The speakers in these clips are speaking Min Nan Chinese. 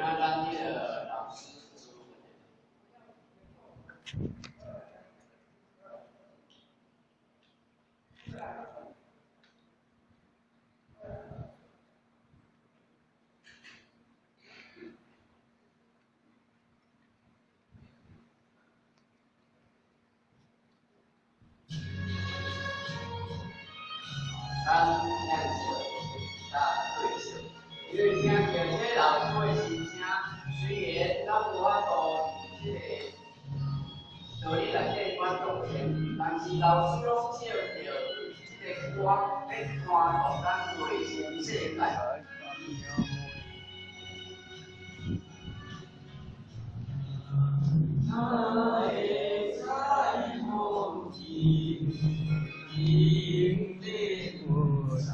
咱彼个老師主。咱聽笑，咱對笑，因為聽著這老師的心聲，雖然咱無法度佇這個道理內底觀眾前，但是老師攏借著這個歌，欲傳予咱內心世界。哪會知風景，因你有相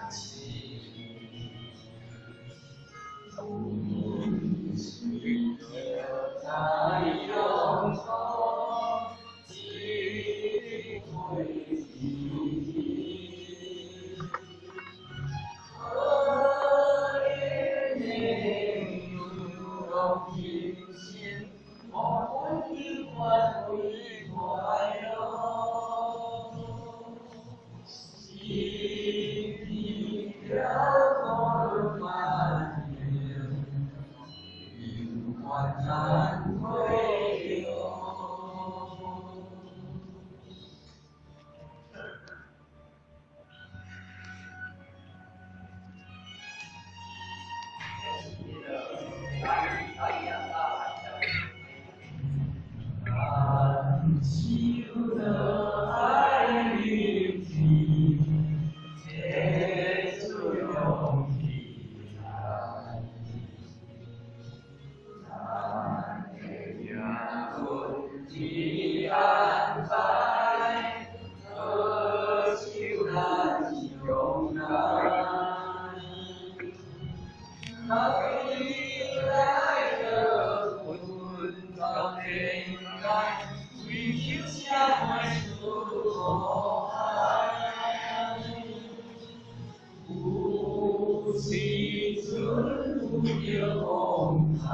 思，有隨著太陽光，一回憶。可憐的牛郎情深，無分永遠為快樂。心了無萬年，永遠難回流。挽手就愛入去，提出勇氣來。咱的命運已安排，何愁咱勇敢？大家來得分到天界，追求社會出海。有時陣有著風颱，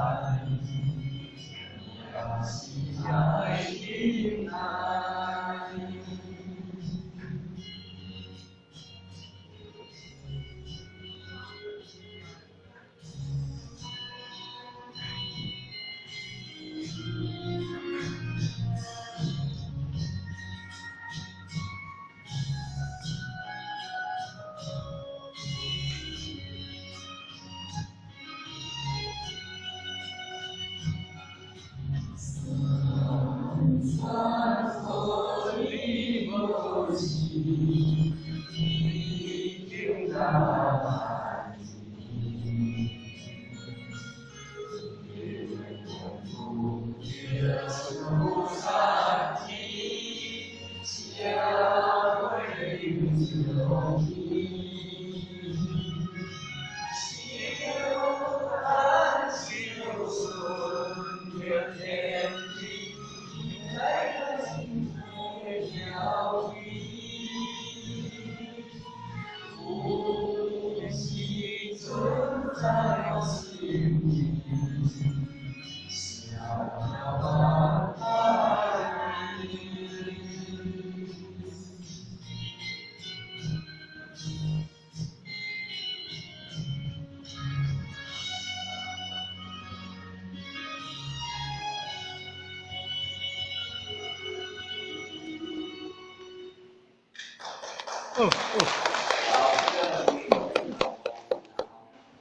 也是愛忍耐。山川予你無時，已經難醫。有山天，社會英雄氣。手牽手順著天意，來個心的調皮。有時陣在心裡，笑笑萬年。好，這個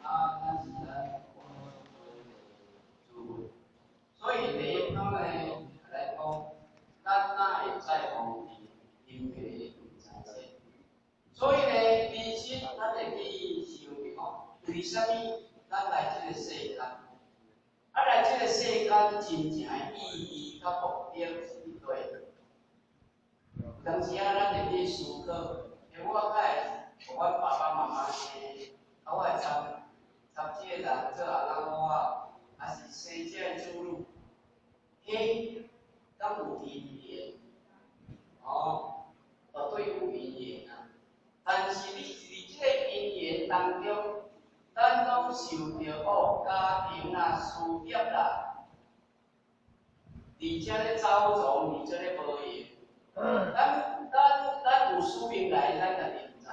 啊，咱是咱主，所以第一講呢來講，咱哪會使放棄人格財產？所以呢，其實咱會去想著講，為啥物咱來這個世間？啊，來這個世間真正的意義佮目的是佇佗？有當時啊，咱會去思考，欸，我敢會予阮爸爸媽媽生，啊，我會插插這個人做阿翁某仔，還是生這个子女？彼敢有因緣？哦，絕對有因緣啊！但是你佇這個因緣當中，咱攏受著哦，家庭啦、事業啦，伫遮咧走傱，伫遮咧無閒。咱有使命來，咱家己毋知影；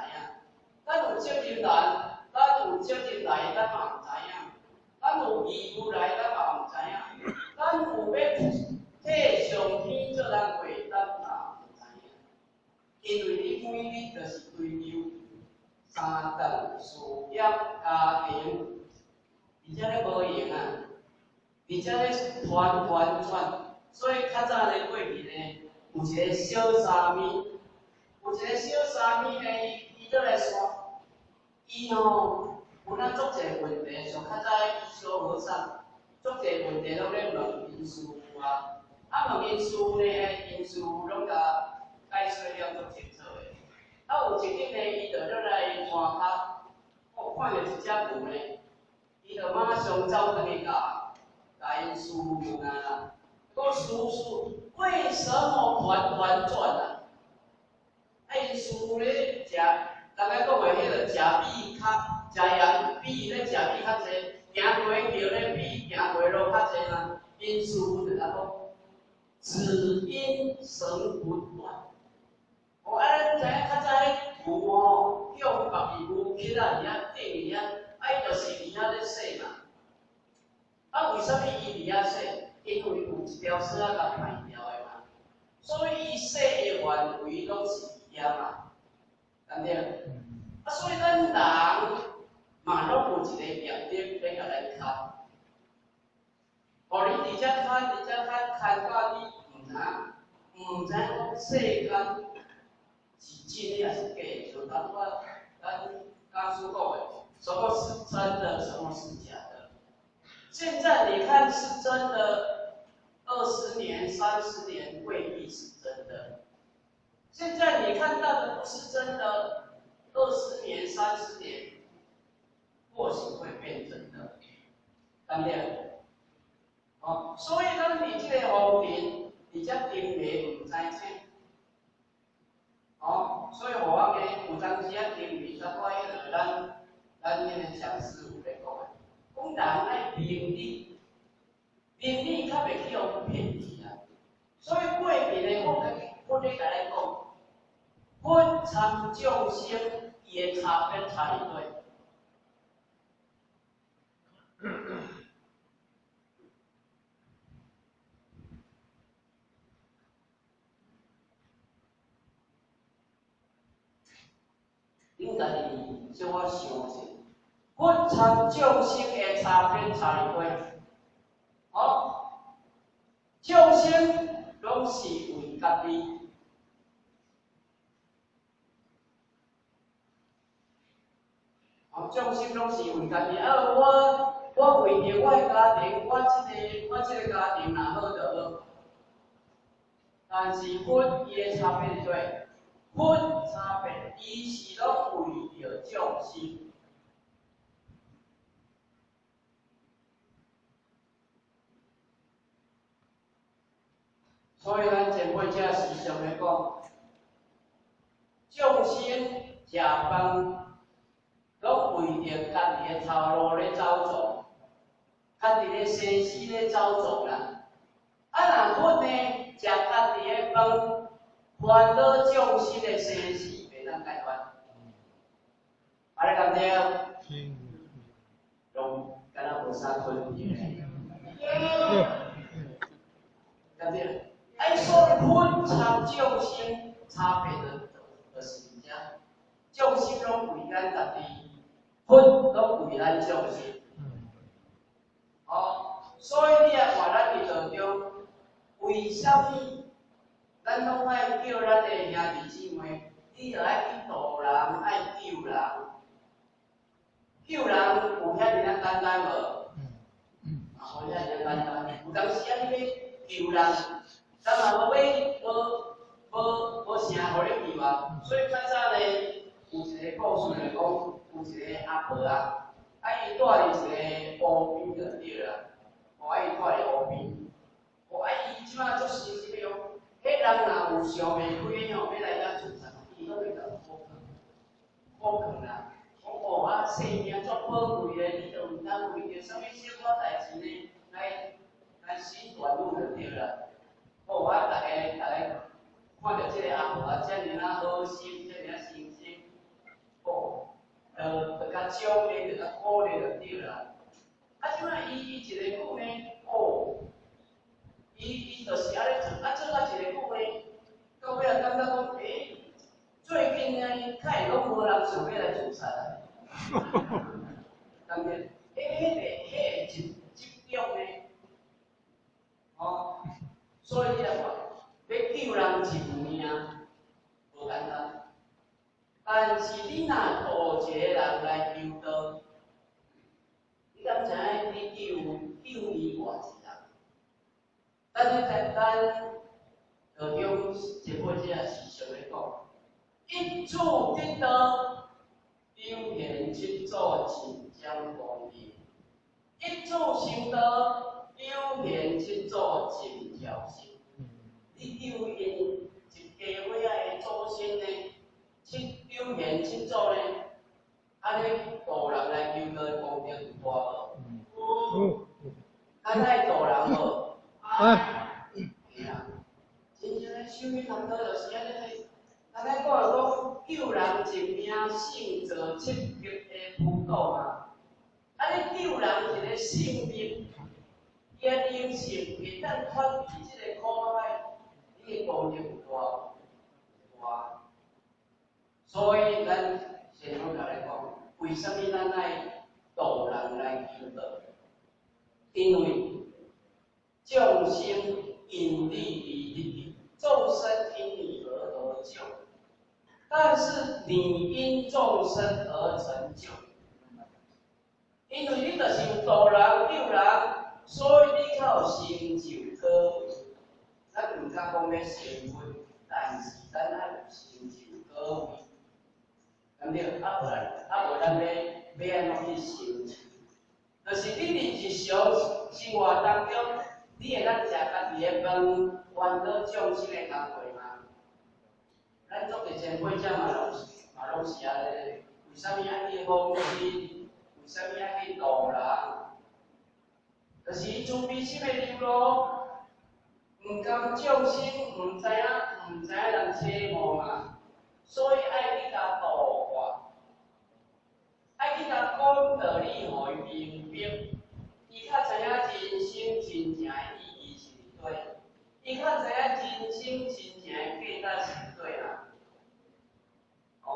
咱有責任來，咱有責任來，咱嘛毋知影；咱有義務來，咱嘛毋知影；咱有欲替上天做工課，咱嘛毋知影。因為你每日就是追求三頓、事業、家庭，而且咧無閒啊，而且咧團團轉，所以較早咧過去呢，有一個小沙彌，有一個小沙彌呢，伊倒來山，伊吼有咱足濟問題，像較早伊小和尚，足濟問題攏咧問𪜶師父啊，啊問𪜶師父呢，𪜶師父攏共解說了足清楚的。啊，有一日呢，伊就落來山跤，哦，看著一隻牛呢，伊就馬上走轉去共𪜶師父問啊，講師父為什麼團團轉啊？啊，𪜶師父咧食，人家講的彼個食米較食鹽比咧食米較濟，行過橋咧比行過路較濟嘛。𪜶師父就共講，只因繩不斷。哦，啊，咱知影較早彼牛吼，向別伊牛牽啊伫遐頂伫遐，啊，伊就是伫遐咧洗嘛。啊，為啥物伊伫遐洗？因為有一條索仔共牽牢的嘛，所以伊洗的範圍攏是佇遐嘛，對毋對？啊，所以咱人嘛攏有一個業力欲共咱牽。予你佇遮牽，佇遮牽，牽到你毋知影，毋知影講世間是真的抑是假的？像頭拄仔咱講師講的，什麼是真的，什麼是假的？現在你看是真的，20年、30年未必是真的。現在你看到的不是真的，20年、30年或許會變真的，對不對？哦，所以咱佇這個紅塵，佇遮沉迷毋知醒。哦，所以予我呢，有當時啊沉迷，差不多彼個咱彼個講師有咧講的，講人愛明理，明理較袂去予騙去啊。所以過去呢，佛咧共咱講，佛參眾生，伊的差別差佇佗。恁家己小可想者，佛參眾生的差別差佇佗？哦，眾生攏是為家己，哦，眾生攏是為家己。啊，我為著我的家庭，我這個家庭若好就好。但是佛伊的差別佇佗？佛差別，伊是攏為著眾生。所以咱前輩者時常咧講，眾生食飯，攏為著家己的頭路咧走傱，家己的生死咧走傱啦。啊，若佛呢，食家己的飯，煩惱眾生的生死袂當解決。按呢敢對？攏敢若無啥困去。敢對？哎，所以佛參眾生差別就是佇遮，眾生攏為咱家己，佛攏為咱眾生。哦，所以你也看咱佇道中，為啥物咱攏愛叫咱的兄弟姊妹，你著愛去度人，愛救人，救人有遐爾仔簡單無？嘛無遐爾仔簡單。有當時啊，你欲救人，人嘛無欲無啥予你救啊。所以較早呢，有一個故事就講，有一個阿婆啊，啊伊住佇一個湖邊就對啦，哦啊伊住佇湖邊，哦啊伊這擺足誠心的哦，彼人若有想袂開的吼，欲來遮自殺，伊攏會共苦勸，苦勸啦，講哦啊，生命足寶寶貴的，你就毋通為著啥物小可代誌呢，來死斷路就對啦。好，啊，逐家看著這个阿婆啊，遮爾仔好心，遮爾仔誠心，哦，就共獎勵，就共鼓勵就對啦。啊，這擺伊一個久呢，哦，伊就是按呢做，啊做到一個久呢，到尾仔感覺講，欸，最近呢，較會攏無人想欲來自殺啊。當然，彼個執著呢，哦，所以你來看，欲救人一命無簡單，但是你若度一個人來求道，你敢知影你救伊偌濟人？咱咧在咱道中一本這時常咧講，一處得道，柳賢七祖盡將功德；一處修道，柳賢七祖盡調心。你救𪜶一家伙仔的祖先呢？柳賢七祖呢？按呢度人來求道的功德有大無？有。咱愛度人無？愛。對啊，真正咧修行學道就是按呢。咱咧講講救人一命勝造七級的浮屠嘛。啊，你救人一個性命，伊的靈性會當脫離這個苦海，你的功德有偌大？所以咱先好來講，為啥物咱愛度人來求道？因為眾生因你而得，眾生因你而得救，但是你因眾生而成就。因為你就是有度人救人，所以你才有成就果位。咱毋敢講欲成佛，但是咱愛有成就果位，對毋對？啊無咱，啊無咱欲按怎去成就？就是你佇日常生活當中，你會當食家己的飯，煩惱眾生的工課嗎？咱足濟前輩者嘛攏是按呢。為啥物愛去訪親？為啥物愛去度人？就是伊慈悲心的流露，毋甘眾生毋知影人奢望嘛，所以愛去共度化，愛去共講道理，予伊明白。伊較知影人生真正的意義是佇佗，伊較知影人生真正的價值是佇佗啦。哦，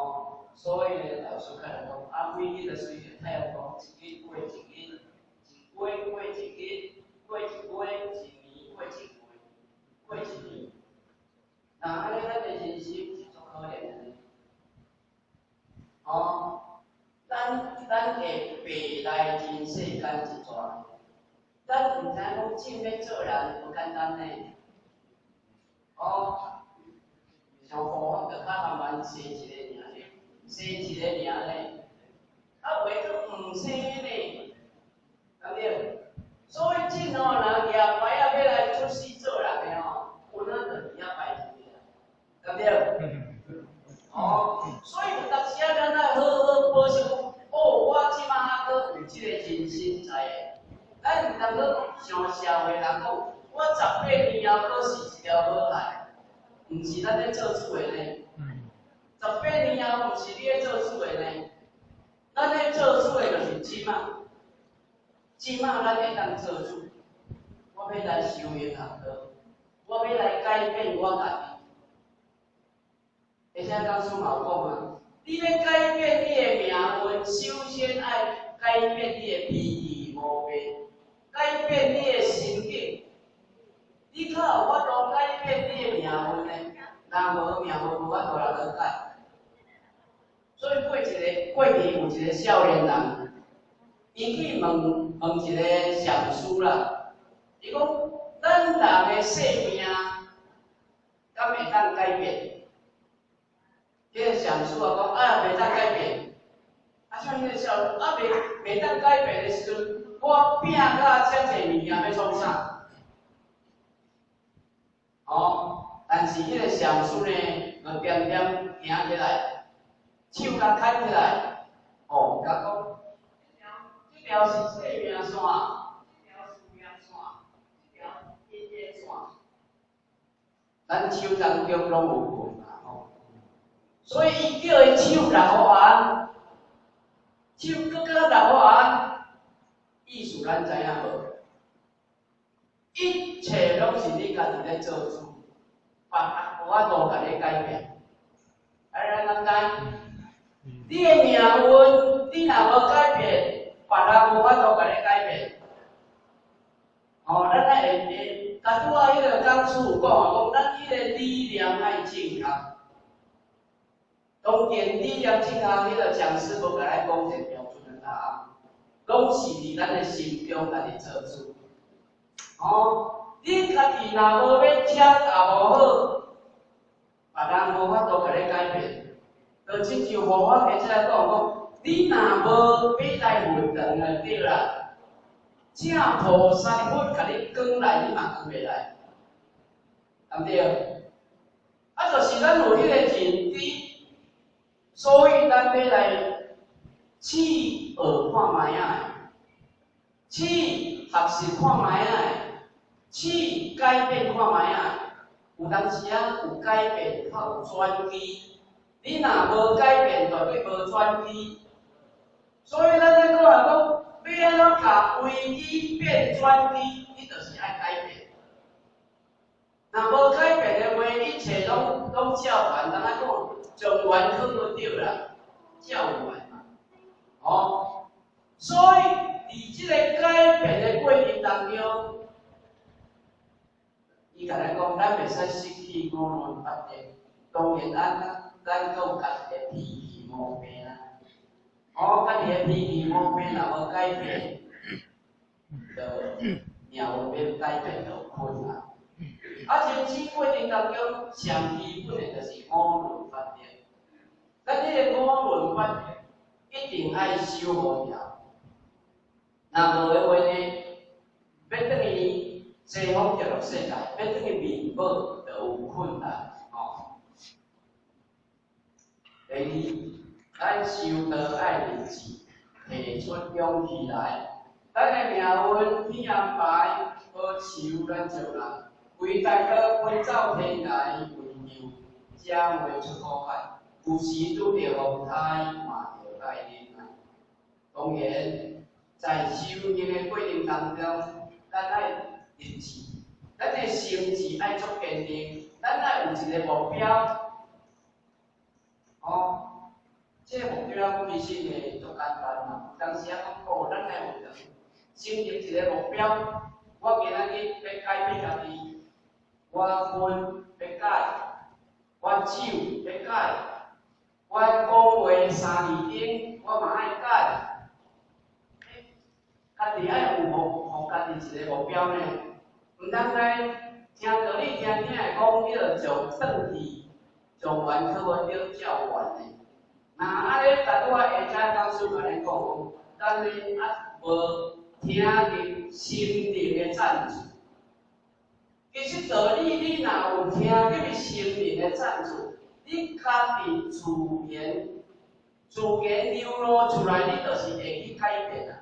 所以呢，老師較來講，啊，每日就隨著太陽光，一日過一日，一月過一日，過一月，一年過一月，過一年。那按呢，咱的人生是足可憐的呢。哦，咱會白來人世間一逝。咱毋知影講進欲做人無簡單呢。哦，像護法就較慢慢生一个爾呢，生一个爾呢，啊有的閣毋生呢，對毋對？所以進吼，若舉牌仔欲來出世做人的吼，有哪就佇遐排一個，對毋對？哦，所以有當時仔咱愛好好保守，哦，我這擺還閣有這個人生在的。咱毋通閣像社會人講，我18年後閣是一條好漢，毋是咱咧做主的呢。18年後毋是你咧做主的呢，咱咧做主的就是這擺，這擺咱會當做主。我欲來修行學道，我欲來改變我家己。而且講師嘛有講啊，你欲改變你的命運，首先愛改變你的脾氣毛病。改變你的心境，你較有法度改變你的命運呢？若無命運無法度人去改。所以過去有一個少年人，伊去問問一個禪師啦，伊講咱人的生命敢會當改變？彼個禪師啊講啊，袂當改變。啊，像彼個少啊，袂當改變的時陣，我拼甲遮濟物件欲創啥？哦，但是彼個禪師呢，就恬恬行起來，手共牽起來，哦，共講，條是生命線，這條壽命線，這條姻緣線。咱手當中攏有份嘛吼，所以伊叫伊手六予紅，手閣較六予紅，意思咱知影無？一切攏是你家己咧做主，別人無法度共你改變。啊，咱敢知？你的命運，你若無改變，別人無法度共你改變。哦，咱愛會會，拄拄仔彼个講師有講啊，講咱彼个理念愛正確。當然理念正確，彼个講師無共咱講一个標準的答案，攏是佇咱的心中家己做主。哦，你家己若無欲食也無好，別人無法度共你改變。就親像佛法會使講講，你若無欲來佛堂就對啦，請菩薩佛共你轉來，你嘛轉袂來，對毋對？啊，就是咱有彼个認知，所以咱欲來試學看覓仔，試學習看覓仔，試改變看覓仔。有當時啊，有改變，較有轉機。你若無改變，絕對無轉機。所以咱咧講來講，欲按怎共危機變轉機，你就是愛改變。若無改變的話，一切攏照原，通仔講狀元考無著啦，照原嘛。哦，所以佇這個改變的過程當中，伊共咱講，咱袂使失去五倫八德。當然，咱閣有家己的脾氣毛病啦。哦，家己的脾氣毛病若無改變，就命運欲改變就有困難。啊，人生過程當中，上基本的就是五倫八德。咱這个五倫八德一定愛守好牢。若無的話呢，欲轉去西方極樂世界，欲轉去面寶就有困難。吼。第二，咱修道愛立志，提出勇氣來。咱的命運天安排，無求咱眾人，為大道奔走天涯，為求將會出苦海。有時拄著風颱，嘛著愛忍耐。當然，在修行的過程當中，咱愛立志，咱的心志愛足堅定，咱愛有一个目標。哦，這个目標講其實呢足簡單嘛。有當時啊講哦，咱愛有設定一个目標，我今仔日欲改變家己，我薰欲改，我手欲改，我講話三字經我嘛愛改。家己愛有予家己一个目標呢，毋通來聽道理聽聽會講，彼个就轉去狀元考無著照原的。若按呢，拄拄仔下遮講師共咱講講，咱呢猶無聽入心靈的贊助。其實道理你若有聽入心靈的贊助，你家己自然自然流露出來，你就是會去改變啊。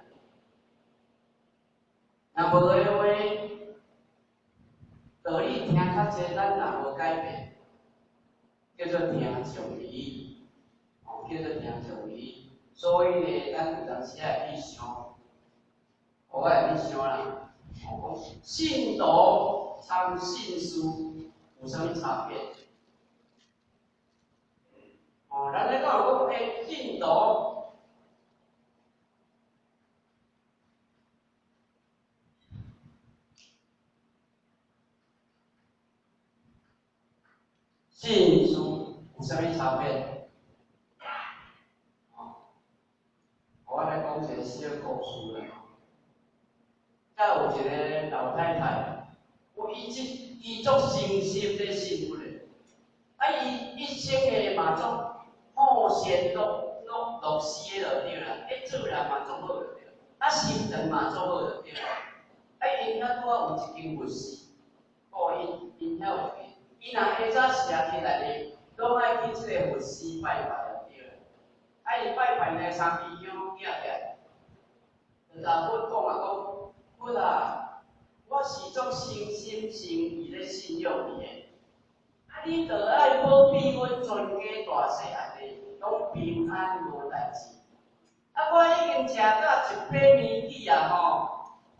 若無的話，道理聽較濟，咱若無改變，叫做聽上離，哦，叫做聽上離。所以呢，咱有當時愛去想，我會去想啦，哦，講信徒參信士有啥物差別？哦，咱咧講講信徒。信士有啥物差別？哦，我來講一個小故事啦。遮有一个老太太，有伊這伊足誠心咧信佛的，啊，伊一生的嘛足好善樂樂樂施的就對啦，咧做人嘛足好就對，啊，心腸嘛足好就對啦。啊，𪜶遐拄仔有一間佛寺，哦，𪜶遐有一間。伊若下早時啊起來呢，攏愛去這个佛寺拜拜就對啦。啊，伊拜拜呢，三支香舉起來，就共佛講啊，講佛啊，我是足誠心誠意咧信仰你的，啊，你著愛保庇阮全家大細漢的，攏平安無代誌。啊，我已經食到一把年紀啊吼，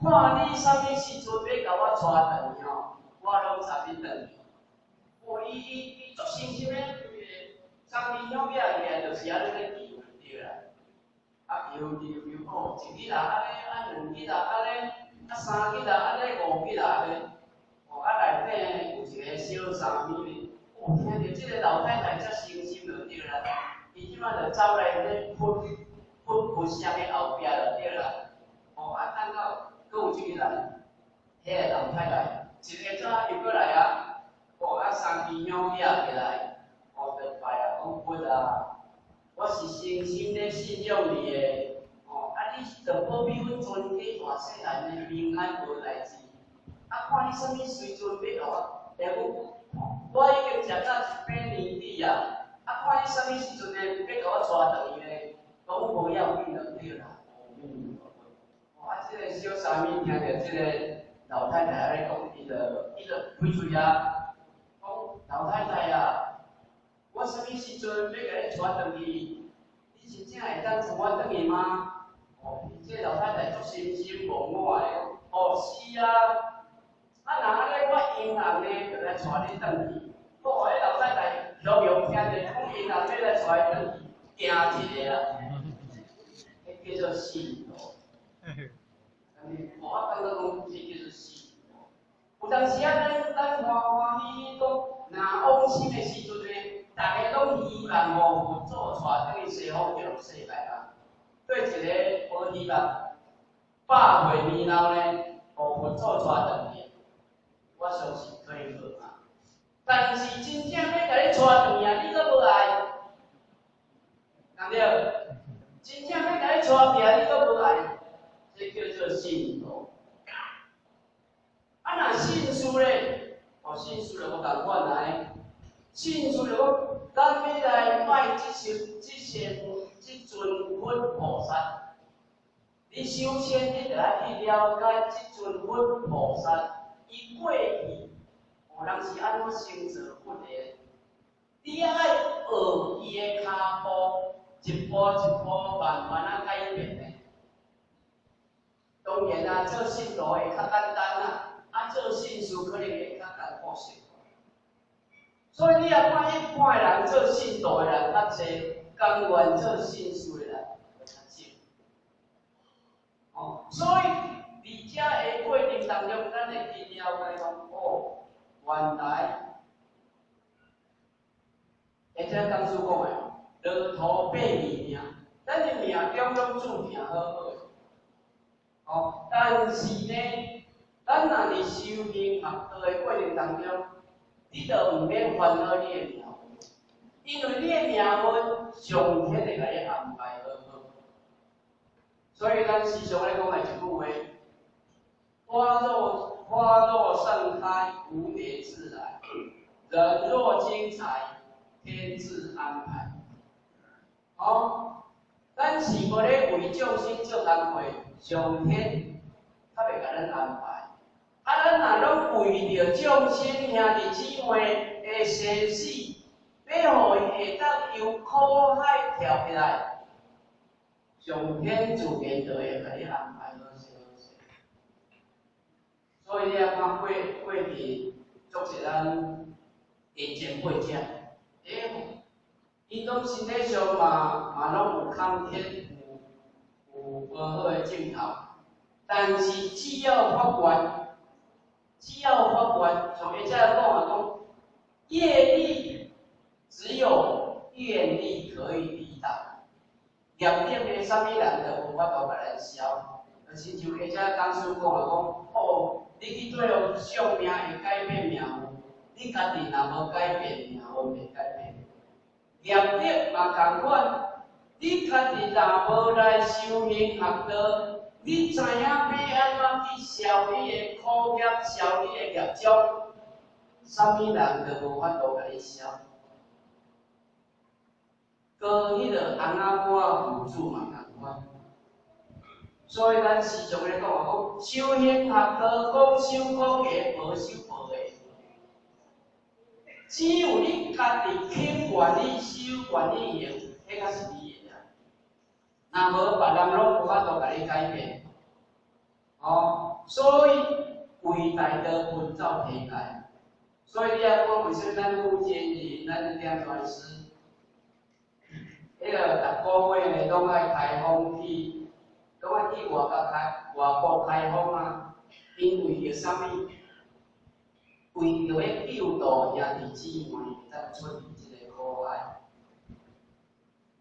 看你啥物時陣欲共我帶轉去吼，我攏參你轉去。哦，伊伊伊足誠心的，規個三支香舉起來，就是按呢咧祈願對啦。啊，求求求哦，一日啊按呢，啊兩日啊按呢，啊三日啊按呢，五日啊按呢。哦，啊內底有一個小沙彌呢，哦，聽著這个老太太遮誠心就對啦，伊這擺就走來咧佛佛佛像的後壁就對啦。哦，啊等到閣有一個人，彼个老太太一下早入過來啊。哦，啊，三支香舉起來，哦，就拜啊，講佛啊，我是誠心咧信仰你的，哦，啊，你著保庇阮全家大細漢的平安無代誌。啊，看你啥物時陣欲共我，欸，我我已經食到一把年紀啊，啊，看你啥物時陣呢，欲共我帶轉去呢，攏無要緊就對啦。哦，啊，這個小沙彌聽著這个老太太按呢講，伊就伊就開喙啊。老太太啊，我啥物時陣欲共你帶轉去？你真正會當帶我轉去嗎？哦，這個老太太足誠心忘我的，哦是啊，啊若按呢，我銀行呢就來帶你轉去。哦，彼老太太雄雄聽著講銀行欲來帶伊轉去，驚一个啦，彼叫做信徒。我感覺講這叫做信徒。有當時啊，咱咱歡歡喜喜講，若往生的時陣呢，逐家攏希望予佛祖帶轉去西方極樂世界啊。對一个無希望百歲年老呢，予佛祖帶轉去，我相信可以好啊。但是真正欲共你帶轉去啊，你閣無愛，對毋對？真正欲共你帶去啊，你閣無愛，這叫做信徒。啊，若信事咧，哦，信事就無仝款來。信事就講，咱欲來拜這些、這些、這尊佛菩薩。你首先你著愛去了解這尊佛菩薩，伊過去哦，人是按怎成就佛的？你愛學伊的跤步，一步一步慢慢仔改變的。當然啊，做信徒會較簡單啊。啊，做信事可能會較艱苦些，所以你若看一般的人做信徒的人較濟，甘願做信事的人會較少。哦，所以佇遮的過程當中，咱會去了解講，哦，原來，會遮講師講的，路途八字命，咱的命中攏注定好好的。哦，但是呢，咱若佇修行學道的過程當中，你就毋免煩惱你的命運，因為你的命運上天會共你安排好好。所以咱時常咧講的一句話：花若花若盛開，蝴蝶自來；人若精彩，天自安排。哦，咱是無咧為眾生做工課，上天較袂共咱安排。啊，咱若攏為著眾生兄弟姊妹的生死，欲予伊會當由苦海跳起來，上天自然就會共你安排好勢好勢。所以你仔看過過去足濟咱的前輩者，欸，𪜶攏身體上嘛嘛攏有空天，有有無好的鏡頭，但是只要發願，只要發願，像會遮講啊講，業力只有願力可以抵擋，業力的啥物人都無法度共咱消。就親像會遮講師講啊講，哦，你去對予相命會改變命運，你家己若無改變，命運袂改變。業力嘛仝款，你家己若無來修行學道，你知影欲按怎去消你的苦業，消你的業障，啥物人都無法度共你消。閣彼个翁仔某父子嘛仝款。所以咱時常咧講啊，講修行學道，講修講的，無修無的。只有你家己肯願意修、願意行，彼才是你的啊。若無別人攏無法度共你改變。哦，所以為大道奔走提界。所以你仔講為啥物咱福建人，咱點傳師，彼個逐個月呢，攏愛開放去，攏愛去外國開放啊？𪜶為著啥物？為著欲救度兄弟姊妹，會當出離這個苦海。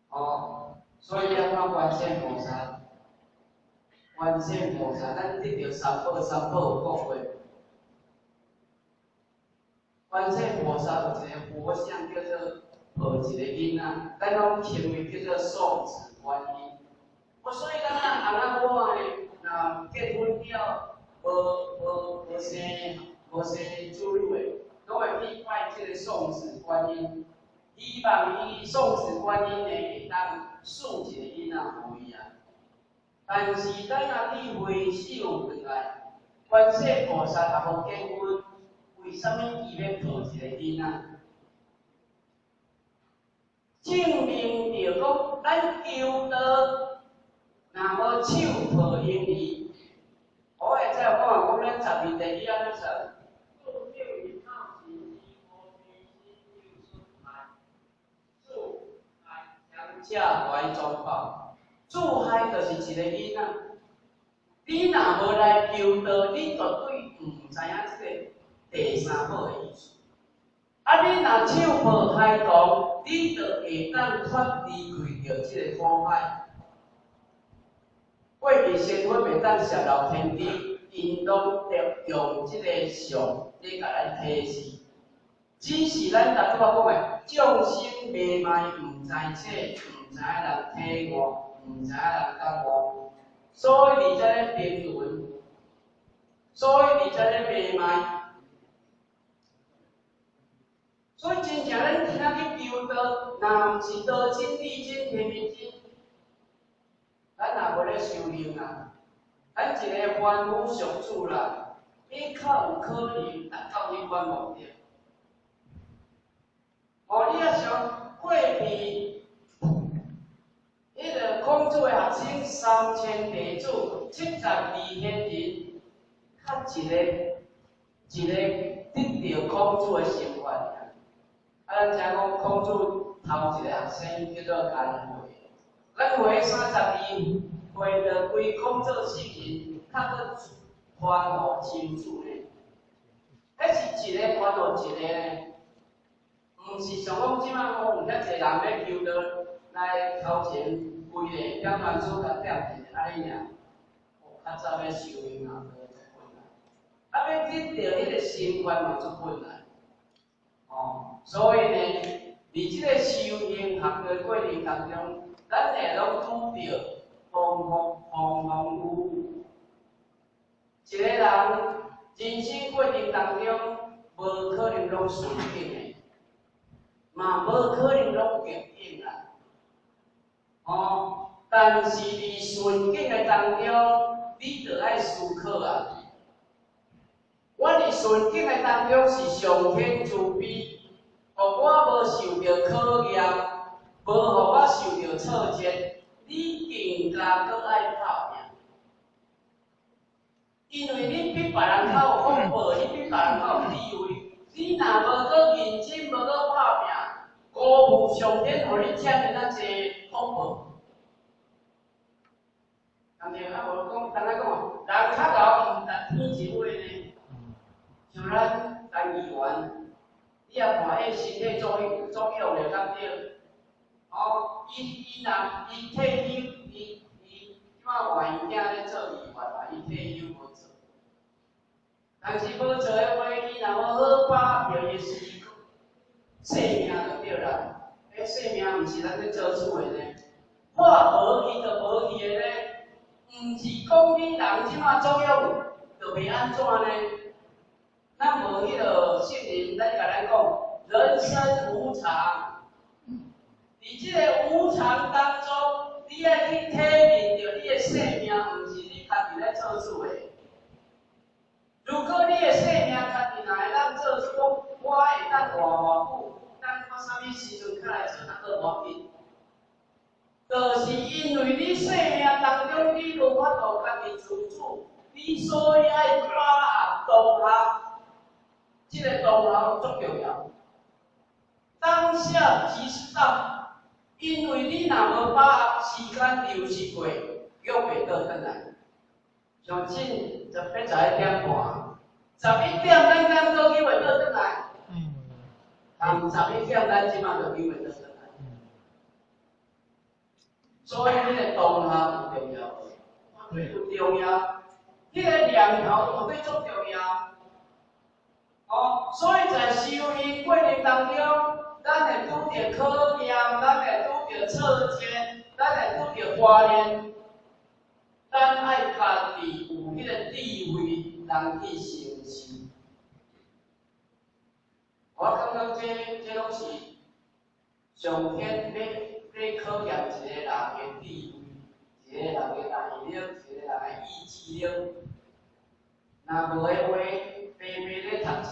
哦，所以你看觀世菩薩，觀世菩薩，咱得著三寶，三寶有講過。觀世菩薩有一個佛像叫做抱一個囡仔，咱攏稱為叫做送子觀音。哦，所以咱啊翁仔某呢，若結婚了，無生子女的，攏會去拜這個送子觀音，希望伊送子觀音呢會當賜一個囡仔予伊啊。但是咱若去回想轉來，觀世菩薩也無結婚，為啥物伊欲抱一個囡仔？證明著講，咱求道若無手抱嬰兒，我會再講啊，講咱十二地你按怎說？注定於靠近自害強者懷中抱，自害就是一個囡仔。你若無來求道，你絕對毋知影這個第三寶的意思。啊，你若手抱孩童，你就會當脫離開著這個苦海。過去仙佛袂當攝受天地，𪜶攏著用這個相咧共咱提示。只是咱逐拄仔講的，眾生迷茫，毋知醒，毋知影人體悟，毋知影人覺悟，所以佇遮咧爭論，所以佇遮咧迷茫。所以真正咱今仔去求道，若毋是道親、地親、天命親，咱也無咧修行啊。咱一個凡夫俗子啦，你較有可能達到彼款目的。哦，你若想過去，彼個孔子的學生三千弟子，72賢人，較一個一個得著孔子的心願。啊，咱聽講孔子頭一個學生叫做顏回，顏回32歲就歸孔做聖人，較閣傳予親子呢。彼是一個傳予一個呢，毋是像講這擺講有遐濟人欲求道來頭前規個點傳師共點一下按呢爾。哦，較早欲修行啊，足困難，啊，欲得著彼個心願嘛足困難。哦，所以呢，佇這個修行學的過程當中，咱會攏拄著風風風風雨雨。一個人人生過程當中，無可能攏順境的，嘛無可能攏逆境啦。哦，但是佇順境的當中，你著愛思考啊。我佇順境的當中是上天慈悲，予我無受著考驗，無予我受著挫折，你更加閣愛拍拚。因為你比別人較有福報，你比別人較有智慧，你若無閣認真，無閣拍拚，辜負上天予你遮爾仔濟福報。對毋對？啊，無講，當下講，人較𠢕毋值天一話呢。像咱陳議員，你也看彼身體作用了敢對？哦，伊若伊退休，伊這擺外嬰囝咧做議員嘛，伊退休無做。但是無做的話，伊若無好把握伊時生命就對啦。彼生命毋是咱咧做主的呢，看無去就無去的呢，毋是講你人這擺作用就袂按怎呢？咱無彼个聖人來共咱講，人生無常。佇這個無常當中，你愛去體認著你的生命，毋是你你所以愛把握當下，這个當下足重要。當下即是道，因為你若無把握，時間流逝過，約袂倒轉來。像進10欲11點半，十一點咱敢閣去袂倒轉來？嗯。十一點咱這馬就去袂倒轉來。所以彼个當下有重要無？有重要。彼个念頭絕對足重要。哦，所以在修行過程當中，咱會拄著考驗，咱會拄著挫折，咱會拄著磨練。咱愛家己有彼個智慧，通去承受。我感覺這攏是上天欲考驗一個人的智慧，一個人的耐力，一個人的意志力。若無的話，白白咧讀冊，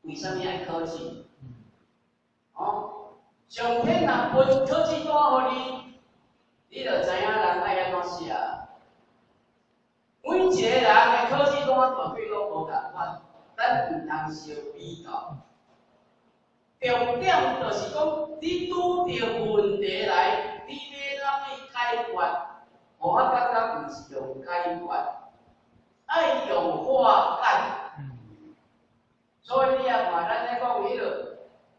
為啥物愛考試？哦，上天若分考試單予你，你就知影人愛按怎寫。每一個人的考試單絕對攏無仝款，咱毋通相比較。重點就是講，你拄著問題來，你欲按怎去解決？我感覺毋是用解決，愛用化解。所以你也看，咱咧講彼个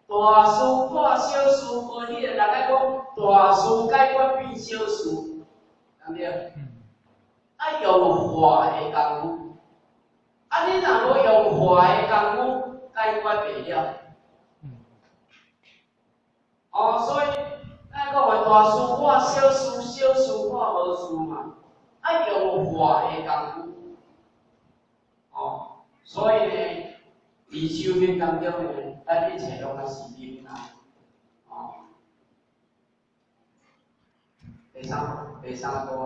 大事化小事，無彼个人愛講大事解決變小事，對毋對？愛用化的功夫，啊！你若無用化的功夫，解決袂了。哦，所以咱講的大事化小事，小事化無事嘛，愛用化的功夫。哦，所以呢，佇修行當中呢，咱一切攏愛是忍耐。哦，第三段，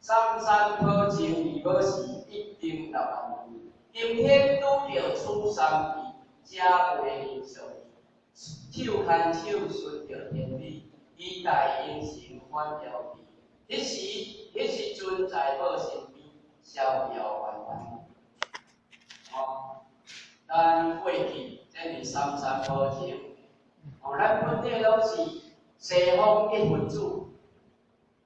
三山普淨二無時，一定六萬年。今天拄著此三智，才袂相手牽手順著天理，以大英成反調皮。彼時陣在寶身邊，逍遙萬萬。哦，咱過去這是三山普淨，哦，咱本體攏是西方一佛子，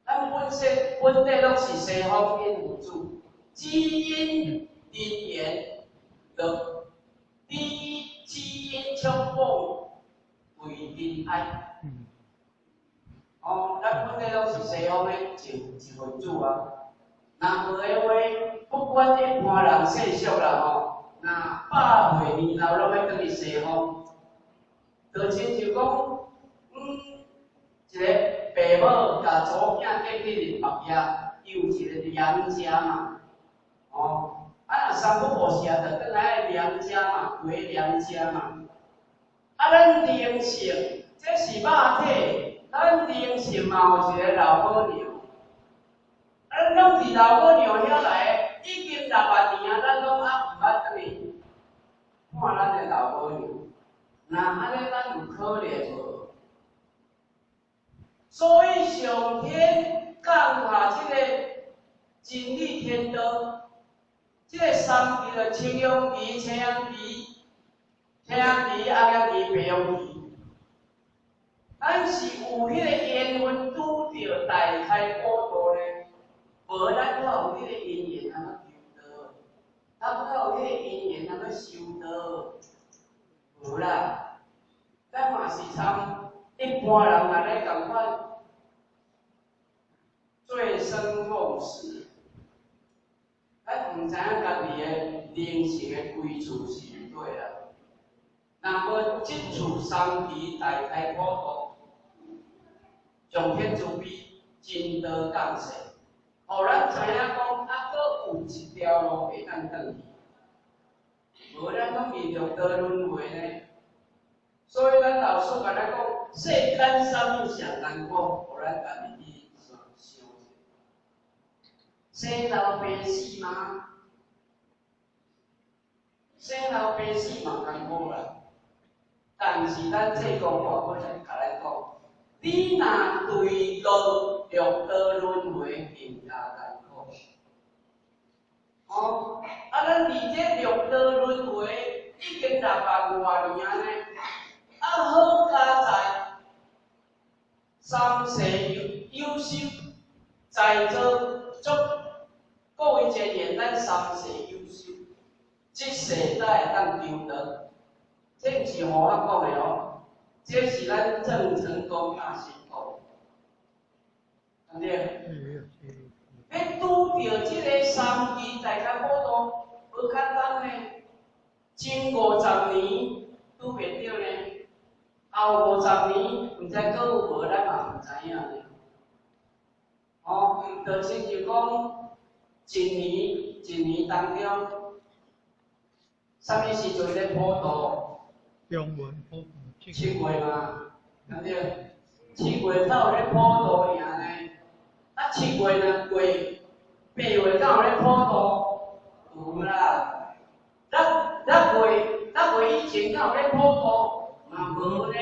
咱本身本體攏是西方一佛子，只因因緣就只因觸碰為塵埃。哦，咱本體攏是西方的一份子啊。若無的話，不管一般人世俗啦吼，若百歲年老攏欲轉去西方，就親像講，一個爸母共查某囝嫁去恁別遐，伊有一個娘家嘛，哦，啊若三不五時啊，就轉來娘家嘛，回娘家嘛。啊，咱靈性，這是肉體，咱靈性嘛有一個老母娘。啊，咱攏佇老母娘遐來，已經6萬年啊，咱攏猶毋捌轉去看咱的老母娘。若按呢，咱有可憐無？所以上天降下這個真理天道，這個三支就青陽旗、青陽旗、青陽旗、紅陽旗、白陽旗。咱是有彼个緣分拄著大開普度呢，無咱哪有彼个因緣通去求道，咱哪有彼個因緣通去修道？無啦，咱嘛是參一般人按呢仝款，醉生夢死，咱毋知影家己的靈性的歸處是佗佗啦。若無這處三期大開普度，上天慈悲，真道降世，予咱知影講，猶閣有一條路會當轉去。無咱攏佇六道輪迴呢。所以咱老師共咱講，世間啥物上艱苦，予咱家己去想者。生老病死嗎？生老病死嘛艱苦啦。但是咱濟公大本來共咱講，你若墜落六道輪迴，更加艱苦。經600外年按呢。啊，好佳哉，三世有有修，在座足各位前賢，咱三世有修，這世才會當求道。這毋是護法講的哦，這是咱鄭成功大師講的，對毋對？欲拄著這个三期大家普度，無簡單呢。前50年拄袂著呢，後五十年毋知閣有無，咱嘛毋知影呢。哦，就親像講，一年一年當中，啥物時陣咧普度？中元普渡。 7月嘛，對毋對？7月才有咧普度爾呢。啊，七月若過，8月敢有咧普度？有啦。6月以前敢有咧普度？嘛無呢。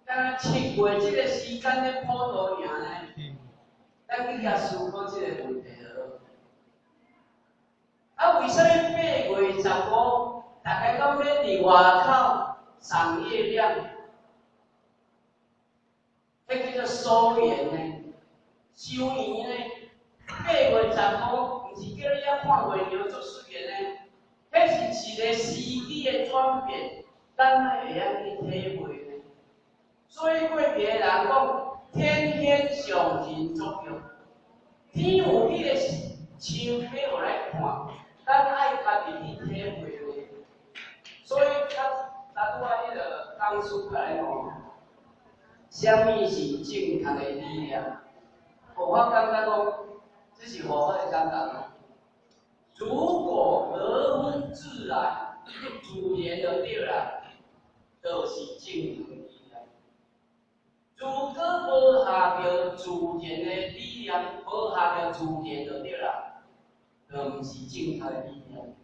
敢若七月這个時間咧普度爾呢。咱去共思考這个問題就好。啊，為啥物8月15，逐家攏欲佇外口賞月亮？彼叫做收圓呢，收圓呢。8月15，毋是叫你遐看月亮足媠的呢，彼是一个時機的轉變，咱愛會曉去體會呢。所以過去的人講，天天上人作用，天有彼个像欲予咱看，咱愛家己去體會呢。所以，咱咱拄仔彼个講師過來講，啥物是正確的理念？我感覺講，這是護法的感覺哦。如果合乎自然，自然就對啦，就是正確的理念。如果無合著自然的理念，無合著自然就對啦，就毋是正確的理念。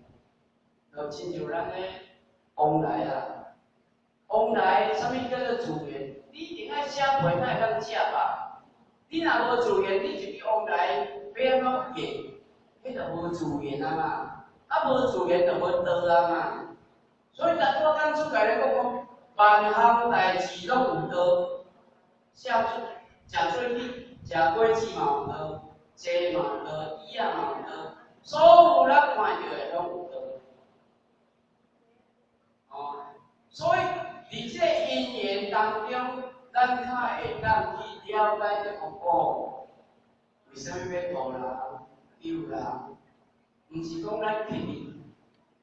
就親像咱咧往來啊，往來啥物叫做自然？你一定愛寫批才會當食吧？你若無自然，你入去往來欲按怎過？彼就無自然啊嘛！啊，無自然就無道啊嘛！所以逐拄仔講出來咧講講，萬項代誌攏有道，寫出食水果、食果子嘛有道，坐嘛有道，椅仔嘛有道，所有咱看著的攏有道。哦，所以佇這個因緣當中，咱較會當去了解著講哦，為啥物欲度人、救人？毋是講咱乞伊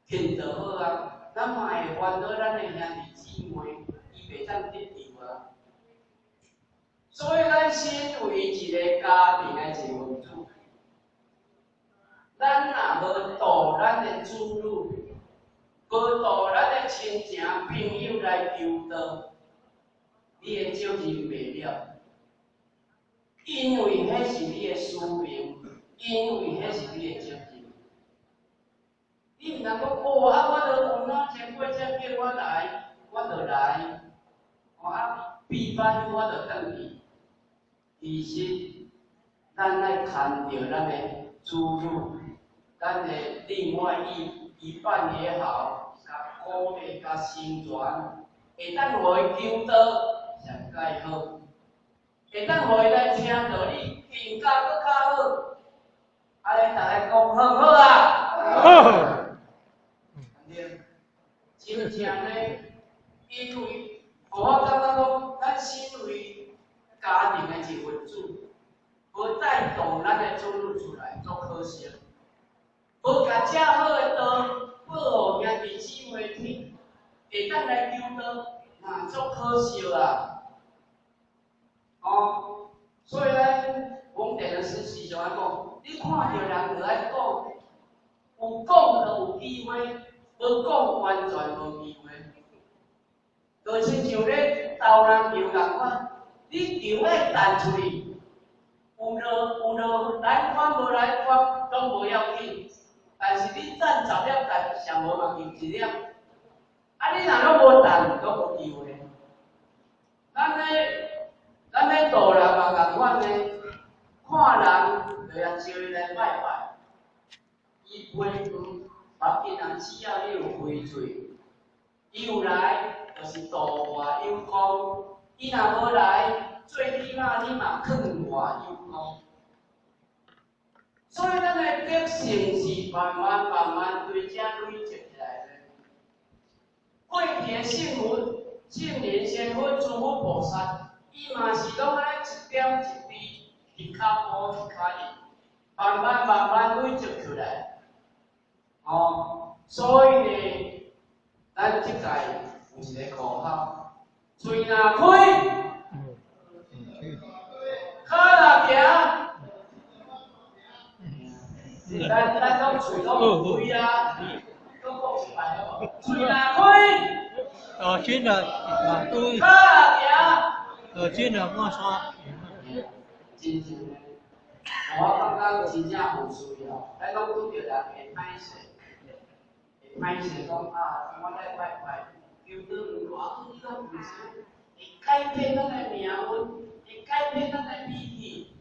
乞就好啊，咱嘛會煩惱咱的兄弟姊妹，伊袂當得救啊。所以咱身為一个家庭的一份子，咱若無度咱的子女，無度咱的親情朋友來求道，你的責任袂了，因為彼是你的使命，因為彼是你的責任。你毋通講哦，啊，我著有哪前輩才叫我來，我就來。哦啊，閉班我就轉去。其實，咱愛牽著咱的子女，咱的另外一半也好，共鼓勵、共成全，會當予伊求道，上蓋好。會當予伊來聽道理，更加閣較好。按呢，逐家講好毋好啊？好。對。真正呢，因為我感覺講，咱身為家庭的一份子，無帶動咱的子女出來，足可惜。無共遮好的道，報予兄弟姊妹聽，會當來求道，嘛足可惜啊！哦，所以咱講電視時常愛講，你看著人就愛講，有講就有機會，無講完全無機會。就親像咧投籃球仝款，你球愛彈出去，有落有落籃筐無籃筐攏無要緊，但是你彈10粒彈上無嘛入一粒，啊你若攏無彈，攏無機會。咱咧度人嘛仝款呢，看人就愛招伊來拜拜，伊皮黃無要緊啊，只要你有回喙，伊有來，就是度外有空；伊若無來，最起碼你嘛囥外有空。所以咱的德性是慢慢慢慢對這累積起來的。過去的聖佛、聖人、仙佛、諸佛菩薩，伊嘛是攏按呢一點一滴，一跤步一跤印，慢慢慢慢累積起來。哦，所以呢，咱這屆有一個口號：喙若開，跤若行。咱攏喙攏有開啊，攏講一擺好無？喙若開，小心了，啊對，跤若行。小心了，莫說。真正的，我感覺真正有需要，咱攏拄著人會歹勢，會歹勢講啊，我來拜拜，求轉啊，你攏毋知，會改變咱的命運，會改變咱的脾氣，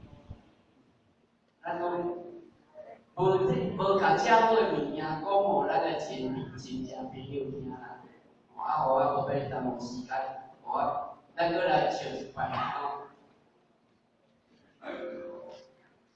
咱攏無無共遮好的物件講予咱的親親戚朋友聽啦。啊，予我無欲耽誤時間，予我咱閣來笑一擺吼。